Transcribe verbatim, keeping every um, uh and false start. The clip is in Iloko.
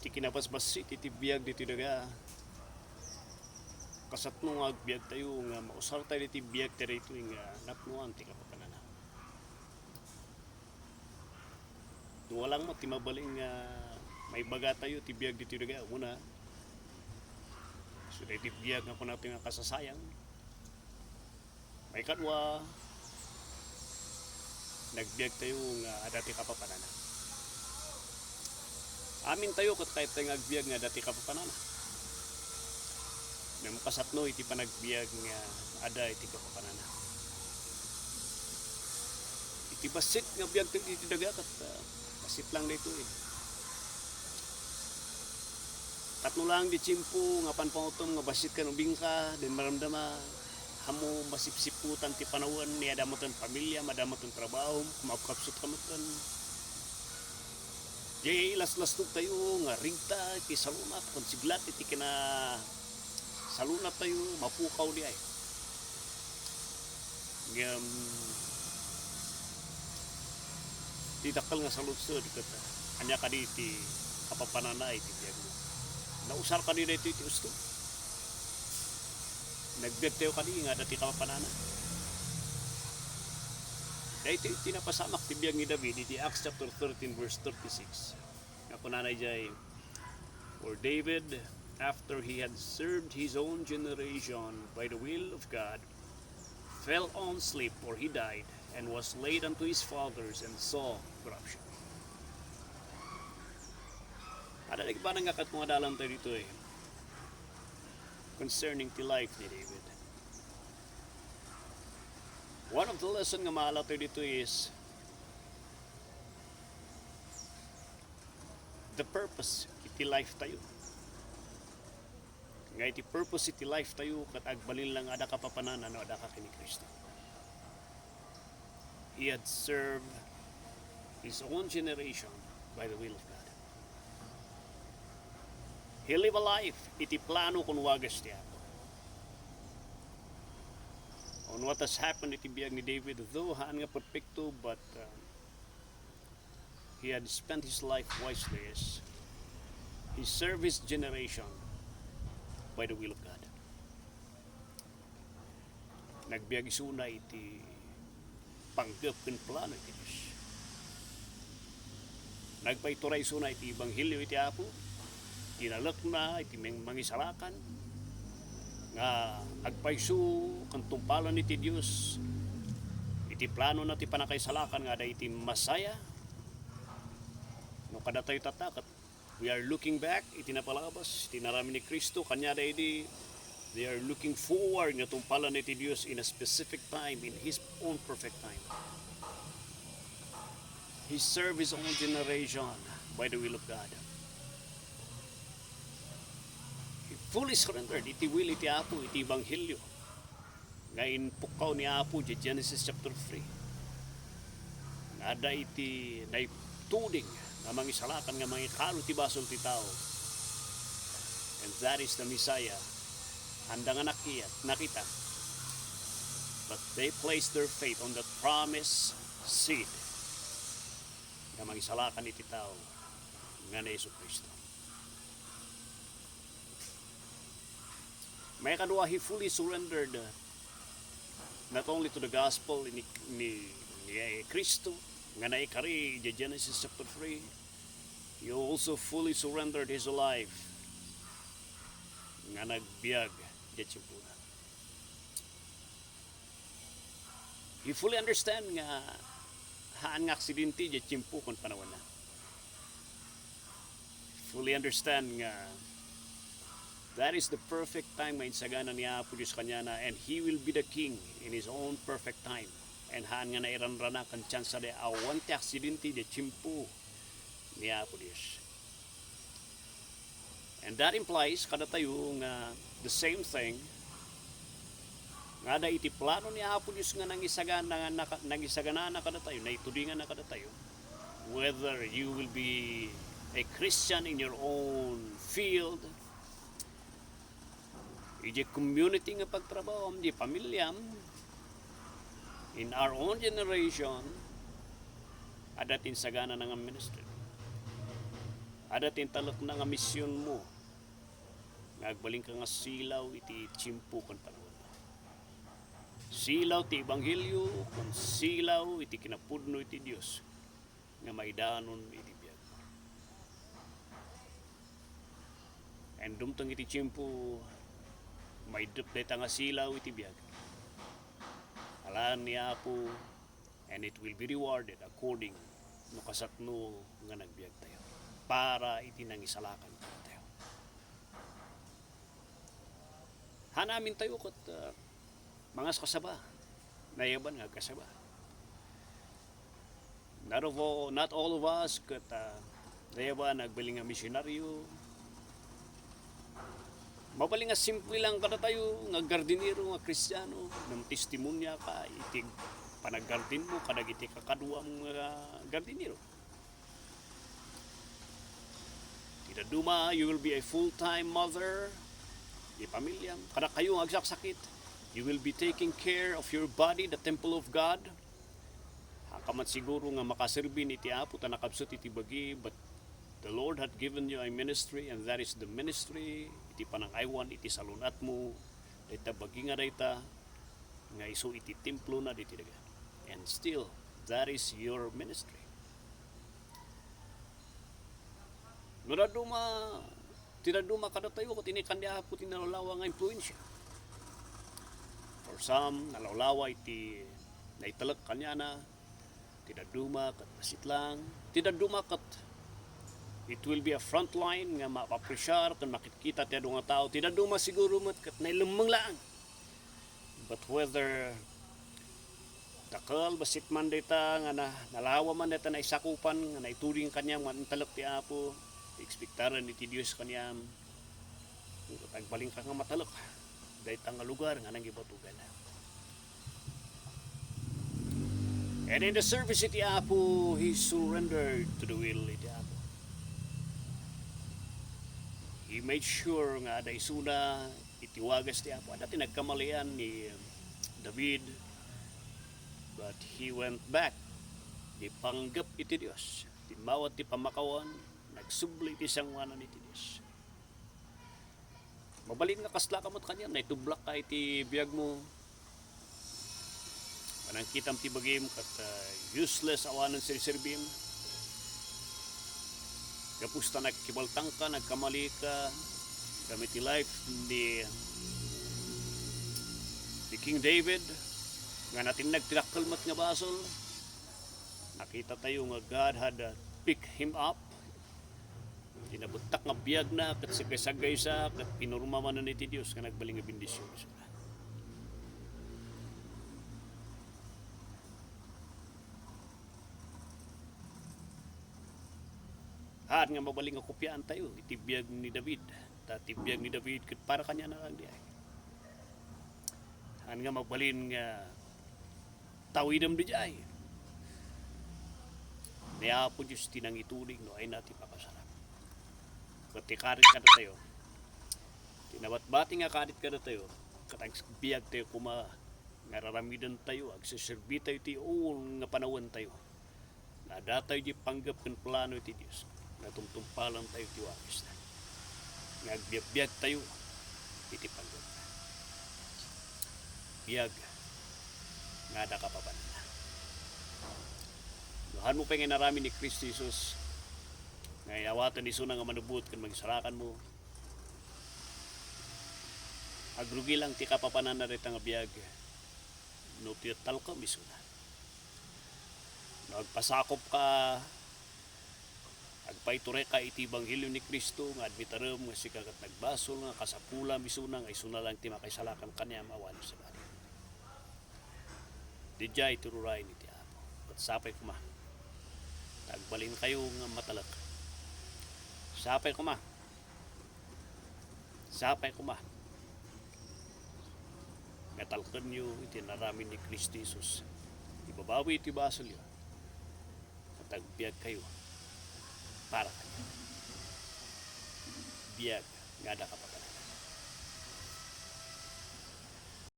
Kinabasbassit iti biag ditoy daga. Kasatno nga agbiagtayo nga mausartayo iti biag daytoy nga napnoan ti kapapanana. Dualang met ti mabalin nga maibagatayo ti biag ditoy daga. Una, so daytoy biag nga kunatayo nga kasasayang. Maikadua, nagbiagtayo nga adda ti kapapanana. Amintayo ket kayatyo nga agbiag nga adda ti kapapanana. Ngem kasatno iti panagbiag nga adda iti kapapanana. Iti bassit nga biagtayo iti daga ket, ah, bassit lang daytoy. Tapno lang di tiempo nga panpangutom nga bassit ka no ubingka, then maramdama, ammo masipsiputan ti panawen, ni adda metten pamiliam, adda metten trabahom, kumapkapsut ka metten. Di ilaslastogtayo nga rigta iti salunat, ken siglat iti kinasalunattayo, mapukaw di ay. Ngem, ti dakkel nga saludsod ket, ania kadi ti kapapanana iti biagmo? Nausar kadi daytoy ti usto? Nagbiagtayo kadi nga adda ti kapapanana? Daytoy ti napasamak ti biag ni David iti Acts chapter thirteen, verse thirty-six. Nga kunana idiay, "For David, after he had served his own generation by the will of God, fell on sleep, for he died, and was laid unto his fathers, and saw corruption." Adda nagbanag nga ket nga adalan tayo ditoy concerning ti life ni David. One of the lesson nga maala tayo ditoy is the purpose iti life tayo. Nga iti purpose iti life tayo, ket agbalin lang adda kapapanana no adda ka ken ni Cristo. He had served his own generation by the will of God. He lived a life iti plano ken wagas ti Apo. On what has happened iti biag ni David, though haan nga perpekto, but, uh, he had spent his life wisely as he served his generation by the will of God. Nagbiag isuna iti panggep ken plano iti Dios. Nagpaituray isuna iti ebanghelio iti Apo, tinalekna iti mang-, mangisalakan nga agpayso ken tungpalen iti Dios iti planona ti pannakaisalakan nga adda iti Messiah. No kadatayo tatta, ket we are looking back iti napalabas, iti inaramid ni Cristo, kaniada idi, they are looking forward nga tungpalan iti Dios in a specific time, in His own perfect time. He served his own generation by the will of God. He fully surrendered iti will iti Apo, iti ebanghelio nga impukkaw ni Apo iti Genesis chapter three. Nga adda iti naituding nga mangisalakan nga mangikaro ti basol ti tao. And that is the Messiah. Haanda nga nakiyat-, nakita. But they placed their faith on the promised seed nga mangisalakan iti tao nga ni Jesu-Cristo. Maikadua, he fully surrendered, uh, not only to the gospel ni, ni, ni Cristo nga naikari iti Genesis chapter three, he also fully surrendered his life nga nagbiag iti tiempona. He fully understand nga haan nga aksidente iti tiempo ken panawenna. Fully understand nga that is the perfect time nga insagana ni Apo Dios kaniana, and he will be the king in his own perfect time. And haan nga nairanrana ken tiyansada awan ti aksidente iti tiempo ni Apo Dios. And that implies kadatayo nga the same thing nga adda iti plano ni Apo Dios nga nangisagana, naka-, nangisaganana kadatayo, naitudinganna kadatayo. Whether you will be a Christian in your own field, iti community nga pagtrabahom, iti pamiliam, in our own generation, adda ti insaganana nga ministry. Adda ti intalekna nga misionmo nga agbalinka nga silaw iti tiempo ken panawen. Silaw ti ebanghelio ken silaw iti kinapudno iti Dios nga maidanon iti biag. And dumteng iti tiempo, maiddep dayta nga silaw iti biag. Alaen ni Apo, and it will be rewarded according no kasatno nga nagbiagtayo para iti nangisalakan kadatayo. Haan amintayo ket, ah, mangaskasaba. Nayaban nga agkasaba. Not of all, not all of us ket, ah, nayaban nga agbalin nga misionaryo. Mabalin nga simple lang kadatayo nga gardinero nga Kristiano, ngem testimonya ka iti panaggardenmo kadagiti kakaduam nga gardinero. Ti dadduma, you will be a full-time mother. Di pamilyam, kadakayo nga agsaksakit, you will be taking care of your body, the temple of God. Haan ka man siguro nga makaserbi iti Apo ta nakabsut iti bagi, but the Lord had given you a ministry, and that is the ministry iti panangaywan iti salun-atmo, dayta bagi nga dayta nga isu iti templona ditoy daga. And still, that is your ministry. No dadduma, ti dadduma kadatayo ket inikan ni Apo ti nalawlawa nga impluensia. For some, nalawlawa iti naitalek kaniana, ti dadduma ket bassit lang, ti dadduma ket it will be a front line nga maapresiar ken makitkita ti adu nga tao, ti dadduma siguro met ket nailemmeng laeng. But whether dakkel, bassit man dayta nga na, nalawa man dayta naisakupan nga naituding kaniam nga intalek ti Apo, ti ekspektaren iti Dios kaniam, agbalinka nga matalek dayta nga lugar nga nangibatugana. And in the service iti Apo, he surrendered to the will iti Apo. He made sure nga adda isuna iti wagas ti Apo. Adda ti nagkamalian ni David, but he went back. Di panggep iti Dios. Timmawat ti pammakawan, nagsubli iti sangoanan iti Dios. Mabalin nga kasla ka met kaniam, naitublak ka iti biagmo. Panangkitam ti bagim ket, ah, useless awanen serserbim. Gapu ta nagkibaltangka, nagkamalika, gapu iti life ni, ni King David, nga natinnag ti dakkel met nga basol. Nakita tayo nga God had, uh, picked him up. Ti nabuttak nga biagna ket sagsaggaysa ket pinurma manen iti Dios nga nagbalin nga bendision. Haan nga mabalin nga kopiaan tayo iti biag ni David. Ta ti biag ni David ket para kaniana lang diay. Haan nga mabalin nga tawidem diay. Ni Apo Dios ti nangituding no ayna ti pakasarap. Ket ti karit kadatayo, ti nabatbati nga karit kadatayo, ket agbiag tayo koma nga raramiden tayo, agseserbi tayo ti uul nga panawen tayo. Nga adda tayo di panggep ken plano iti Dios, nga tumtumpalan tayo ti wagasna. Nga agbiagbiag tayo iti panggepna. Biag nga adda kapapananna. No haanmo pay nga inaramid ni Cristo Jesus, nga inawaten isuna nga manubot ken mangisalakanmo, agrugi lang ti kapapananna dayta nga biag no ti talkem isuna. No agpasakop ka, agpaituray ka iti ebanghelio ni Cristo nga admitarem nga sika ket nagbasol nga kasapulam isuna nga isuna lang ti makaisalakan kaniam awan sabali. Didiay ti rurayen iti Apo. Ket sapay koma. Ta agbalinkayo nga matalek. Sapay koma. Sapay koma nga talkenyo iti inaramid ni Cristo Jesus. Ibabawi iti basolyo. Ket agbiagkayo para kaniana. Biag nga adda kapapananna.